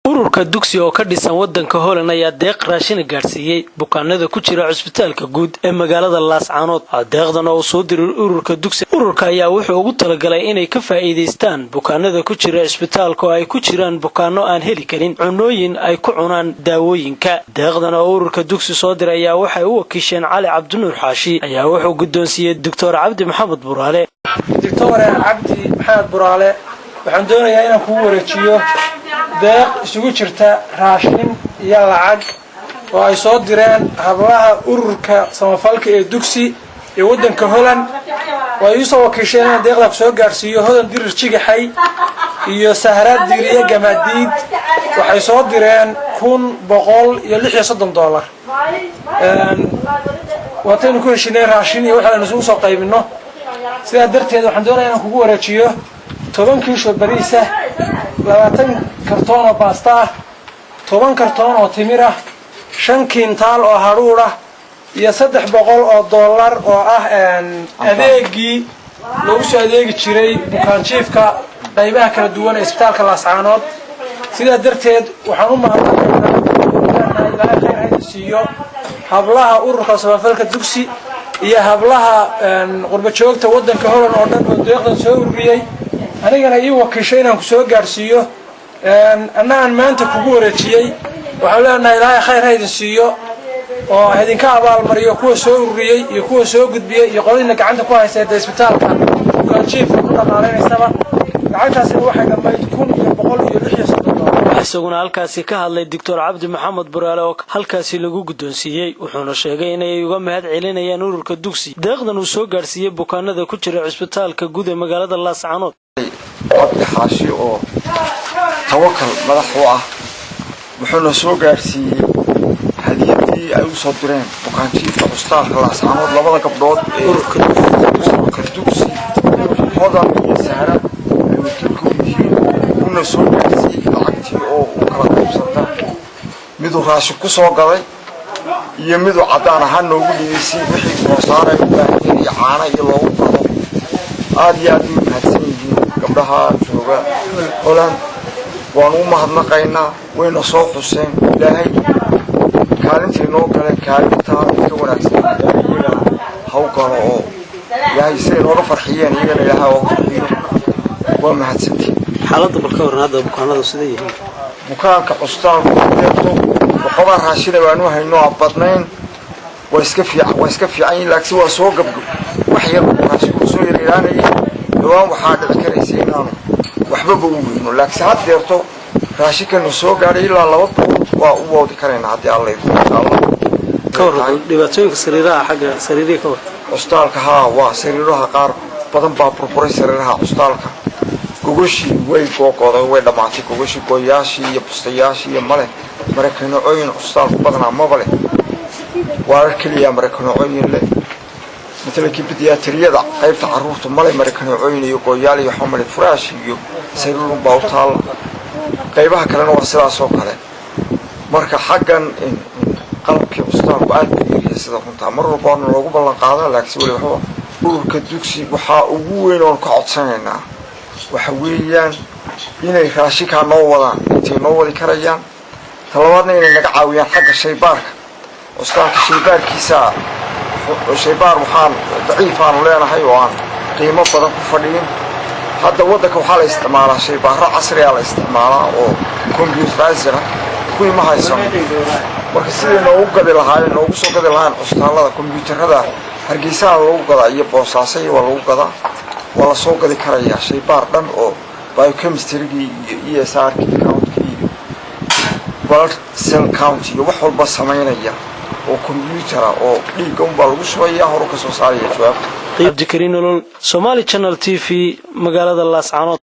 Ururka Dugsi oo ka dhisan wadanka Holland ayaa deeq raashina gaadhsiiyey bukaanada ku jira cusbitaalka guud ee magaalada Laascaanood. Deeqdan oo uu soo diray ururka Dugsi, ururka ayaa wuxuu ugu talagalay inay ka faa'iidaystaan bukaanada ku jira cisbitaalka oo ay ku jiraan bukaano aan heli karin cunooyin ay ku cunaan daawooyinka. Deeqdan oo ururka Dugsi soo diray ayaa waxay u wakiisheen Cali Cabdinuur Xaashi ayaa wuxuu guddoonsiiyey Doctor Cabdi Maxamed Buraale. Doctor Cabdi Maxamed Buraale, waxaan doonayaa inaan kugu wareejiyo deeq isugu jirta raashin iyo lacag oo ay soo direen hablaha ururka samafalka ee Dugsi ee waddanka Holland oo ay iisoo wakiisheen inaan deeqdaa ku soo gaadhsiiyo. Hodan Dirir Jigaxay iyo Sahra Diiriye Gamaadiid waxay soo direen $1,136. Waataynu ku heshinay raashin iyo waxaynu isugu soo qaybino. Sidaa darteed waxaan doonaya inaan kugu wareejiyo 10 kiishoo bariis ah, 20 kartoon oo baasta ah, 10 kartoon oo timir ah, 5 kiintaal oo hadhuudh ah iyo $300 oo ah adeegii loogu soo adeegi jiray bukaanjiifka qaybaha kala duwan ee isbitaalka Laascaanood. Sidaa darteed waxaan u mahadnaqaynaa, Ilaahay khayr hayda siiyo, hablaha ururka samafalka Dugsi iyo hablaha qurba joogta waddanka Holland oo dhan oo deeqdan soo ururiyey, anigana ii wakiishay inaan ku soo gaadhsiiyo, anna aan maanta kugu wareejiyey. Waxaan leenahay Ilaahay khayr ha idin siiyo oo idinka abaalmariyo kuwa soo ururiyey iyo kuwa soo gudbiyey iyo qoladiina gacanta ku haysa dee isbitaalka bukaanjiifka ku dhaqaaleynaysaba. Lacagtaasina waxay dhammayd $1,136. Isaguna halkaasi ka hadlay Doctor Cabdi Maxamed Buraale oo halkaasi lagu guddoonsiiyey, wuxuuna sheegay inay uga mahad celinayaan ururka Dugsi deeqdan uu soo gaadhsiiyey bukaanada ku jira cusbitaalka guud ee magaalada Laascaanood. Cabdi Xaashi oo Tawakal madax u ah wuxuuna soo gaadhsiiyey hadiyadii ay u soo direen bukaanjiifka cusbitaalka Laascaanood, labada gabdhood ee ururka Dugsi, Hodan iyo Sahra, ay wakiilka u yihiin. Una soo gaadhsiiyey lacagtii oo u kala qaybsanta, miduu raashin ku soo gaday iyo miduu caddaan ahaan noogu dhiibay, si wixii goosaar ay u baahanyihiin iyo caano iyo loogu gado. Aad iyo aad bay u mahadsan yihiin gabdhaha jooga Holland. Waanu u mahadnaqaynaa, wayna soo xuseen. Ilaahay kaalintay noo galeen kaalintaa mid ka wanaagsan Ilaahay iyagana ha u galo, oo Ilaahay siday nooga farxiyeen iyagana Ilaahay ooga farxiyo. Waa mahadsantiin. Xaaladda bal ka warran hadda, bukaanadu siday yihiin? Bukaanka cusbitaalku deeqto waxoogaa raashina waanu hayno aan badnayn. Waa iska fiican yihin, laakiin waa soo gabgo, wax yar raashinku soo yaryaraanayay. Dhawaan waxaa dhici karaysa inaanu waxbaba u weyno, laakiinse had deerto raashinkanu soo gaadhay ilaa 200 waa u woodi karaynaa haddii Alla idmo, insha Allah. Ka warran dhibaatooyinka sariiraha, xagga sariirihi ka warran? Cusbitaalka haa, waa sariiraha qaar badan baa burburay. Sariiraha cusbitaalka gogoshii way googoday, way dhammaatay gogoshii, gooyaashii iyo bustayaashii iyo male. Marakanocooyin cusbitaalku badanaa maba leh, waarar keliya marakanocooyin leh. Matalankii pediatriyada, qaybta carruurta, male marakanocooyin iyo gooyaal iyo waxba male, furaash iyo sariirun baa u taalla. Qaybaha kalena waa sidaas oo kale. Marka xaggan qalabkii cusbitaalku aad buu yaryahay sida runtaa. Mar walba waana loogu ballan qaadaa, laakiin weli waxba. Ururka Dugsi waxaa ugu weyn oon ka codsanaynaa waxa weeyaan inay raashinkaa noo wadaan intay noo wadi karayaan. Talabaadna inay naga caawiyaan xagga shaybaarka cusbitaalka. Shaybaarkiisa, shaybaar waxaan daciif aanu leenahay oo aan qiimo badan ku fadhiyin. Hadda waddanka waxaa la isticmaalaa shaybaaro casriyaa la isticmaalaa oo computerized ah, kuwii ma haysano. Marka sidai noogu gadi lahaayeen, noogu soo gadi lahaayeen cusbitaallada kombyuutarada, Hargeysaha lagu gadaa iyo Boosaaso iyo waa lagu gadaa, waa la soo gadi karayaa shaybaar dhan oo biochemistrygii iyo ESR-kii countkii iyo blood cell count iyo wax walba samaynaya oo combyutara oo dhiigga unbaa lagu shubaya, horu ka soo saaraya jawaabta. Cabdikariin Nolol, Somali Channel TV, magaalada Laascaanood.